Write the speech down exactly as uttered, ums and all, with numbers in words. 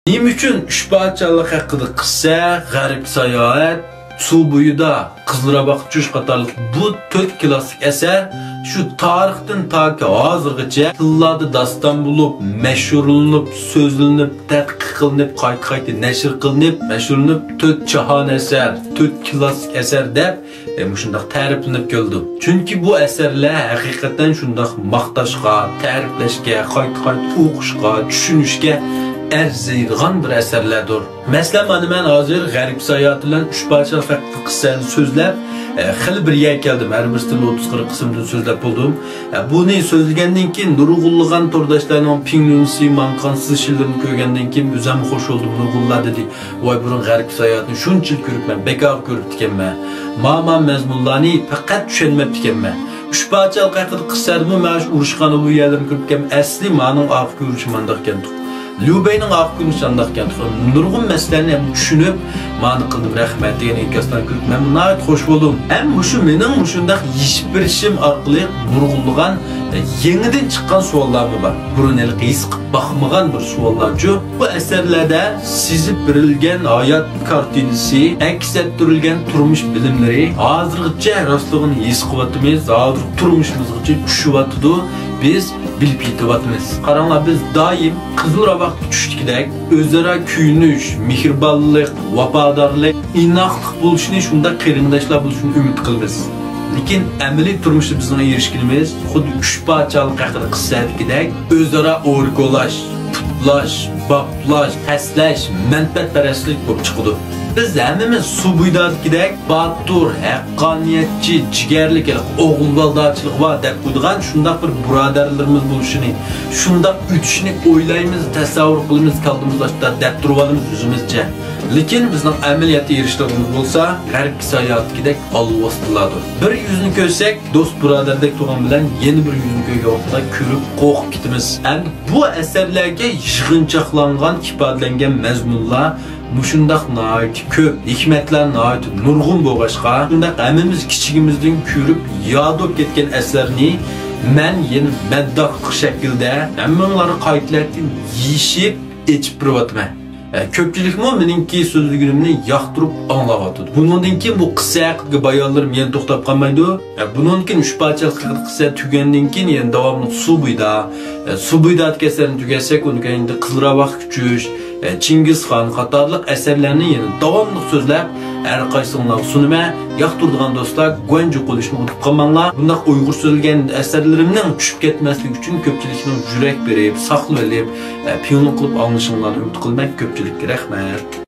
نېمە ئۈچۈن ئۈچ پادىشاھلىق ھەققىدە قىسسە، غەربكە ساياھەت، سۇ بويىدا قىزىل راۋاق چۈش قاتارلىق بۇ تۆت كلاسسىك ئەسەر شۇ تارىختىن تاكى ھازىرغىچە تىللاردا داستان بولۇپ، مەشھۇرلىنىپ، سۆزلىنىپ، تەتقىق قىلىنىپ، قايتا-قايتا نەشر قىلىنىپ، مەشھۇرلىنىپ، تۆت جاھان ئەسەر، تۆت كلاسسىك ئەسەر دەپ، ئە، مۇشۇنداق تەرىپلىنىپ كېلىدۇ. چۈنكى بۇ ئەسەرلەر ھەقىقەتەن شۇنداق ماختاشقا، تەرىپلەشكە، قايتا-قايتا ئوقۇشقا، چۈشىنىشكە ئەرزىيدىغان بىر ئەسەرلەردۇر. مەسىلەن، مانا مەن ھازىر غەربكە ساياھەت بىلەن ئۈچ پادىشاھلىق ھەققىدىكى قىسسەنى سۆزلەپ، ئە، خېلى بىر يەرگە كەلدىم. ھەر بىرسىدىن ئوتتۇز قىرىق قىسىمدىن سۆزلەپ بولدۇم. ئە، بۇنى سۆزلىگەندىن كېيىن نۇرغۇنلىغان تورداشلارنىڭ پىڭلۈنسى، ماڭقان سىزىشلىرىنى كۆرگەندىن كېيىن ئۆزۈممۇ خوش بولدۇم. نۇرغۇنلار دېدى، ۋاي، بۇرۇن غەربكە ساياھەتنى شۇنچىلىك كۆرۈپمەن، بەك ئاق كۆرۈپتىكەنمەن. ماما مەزمۇنلارنى پەقەت چۈشەنمەپتىكەنمەن. ئۈچ پادىشاھلىق ھەققىدە قىسسەدىمۇ مەن شۇ ئۇرۇشخانا بۇ يەرلىرىنى كۆرۈپكەنمەن. ئەسلى مانىڭ ئاق كۆرۈشى مانداق ئىكەنتۇق. ليۇ بەينىڭ ئاق كۆرۈشى ئانداق ئىكەنتۇق. نۇرغۇن مەسىلىلەرنى ھەم چۈشىنىپ، مانا قىلدىم، رەھمەت دېگەن ئىنكاسلارنى كۆرۈپ مەن ناھايىتى خوش بولدۇم. ھەم مۇشۇ مېنىڭ مۇشۇنداق يېشىپ بېرىشىم ئارقىلىق نۇرغۇنلىغان يېڭىدىن چىققان سوئاللارمۇ بار. بۇرۇن ھېلىقى ھېس قىلىپ باقمىغان بىر سوئاللارچۇ. بۇ ئەسەرلەردە سىزىپ بېرىلگەن ھايات كارتىنىسى، ئەكس ئەتتۈرۈلگەن تۇرمۇش بىلىملىرى ھازىرغىچە راستلىقىنى ھېس قىلىۋاتىمىز، ھازىرقى تۇرمۇشىمىزغىچە چۈشۈۋاتىدۇ، بىز بىلىپ يېتىۋاتىمىز. قاراڭلار، بىز دائىم قىزىل راۋاقتا چۈشتىكىدەك ئۆزئارا كۆيۈنۈش، مېھرىبانلىق، ۋاپادارلىق، ئىناقلىق بولۇشىنى، شۇنداق قېرىنداشلار بولۇشىنى ئۈمىد قىلىمىز. لېكىن ئەمەلىي تۇرمۇشتا بىزنىڭ ئېرىشكىنىمىز خۇددى ئۈچ پادىشاھلىق ھەققىدە قىسسەدىكىدەك ئۆزئارا ئورا كولاش، پۇتلاش، باپلاش، پەسلەش، مەنپەئەتپەرەسلىك بولۇپ چىقىدۇ. بىز ھەممىمىز سۇ بويىدىكىدەك باتۇر، ھەققانىيەتچى، جىگەرلىك، ئوغۇل بالداچىلىقى بار دەپ قويىدىغان شۇنداق بىر بۇرادەرلىرىمىز بولۇشىنى، شۇنداق ئۆتۈشىنى ئويلايمىز، تەسەۋۋۇر قىلىمىز، كاللىمىزدا شۇنداق دەپ تۇرۇۋالىمىز ئۆزىمىزچە. لېكىن بىزنىڭ ئەمەلىيەتتە ئېرىشىدىغىنىمىز بولسا غەربكە ساياھەتتىكىدەك ئالۋاستىلاردۇر. بىر يۈزنى كۆرسەك، دوست بۇرادەردەك تۇرغان بىلەن يەنە بىر يۈزنى كۆرگەن ۋاقىتتا كۆرۈپ قورقۇپ كېتىمىز. ئەمدى بۇ ئەسەرلەرگە يىغىنچاقلانغان، ئىپادىلەنگەن مەزمۇنلار مۇشۇنداق ناھايىتى كۆپ، ھېكمەتلەر ناھايىتى نۇرغۇن بولغاچقا، شۇنداق ھەممىمىز كىچىكىمىزدىن كۆرۈپ ياد بولۇپ كەتكەن ئەسەرنى مەن يەنە مەدداھلىق شەكلىدە ھەممىڭلارغا قايتىلەتتىن يېشىپ ئېچىپ بېرىۋاتىمەن. ئە، كۆپچىلىكمۇ مېنىڭكى سۆزلىگىنىمنى ياقتۇرۇپ ئاڭلاۋاتىدۇ. بۇنىڭدىن كېيىن بۇ قىسسە ھەققىدىكى بايانلىرىم يەنە توختاپ قالمايدۇ. ئە، بۇنىڭدىن كېيىن ئۈچ پادىشاھلىق ھەققىدىكى قىسسە تۈگىگەندىن كېيىن يەنە داۋاملىق سۇ بويىدا، ئە، سۇ بويىدىكى ئەسەرنى تۈگەتسەك، ئۇنىڭ كەينىدە قىزىل راۋاققا چۈش، ئە، چىڭگىزخان قاتارلىق ئەسەرلەرنى يەنە داۋاملىق سۆزلەپ، ھەر قايسىڭلارغا سۇنىمەن. ياقتۇرىدىغان دوستلار گۇەنجۇ قويۇشنى ئۇنتۇپ قالماڭلار. بۇنداق ئۇيغۇر سۆزلىگەن ئەسەرلىرىمنىڭ چۈشۈپ كەتمەسلىكى ئۈچۈن كۆپچىلىكنىڭ يۈرەك بېرىپ، ساقلىۋېلىپ، ئە، پىڭلىڭ قىلىپ ئاڭلىشىڭلارنى ئۈمىد قىلىمەن. كۆپچىلىككە رەھمەت.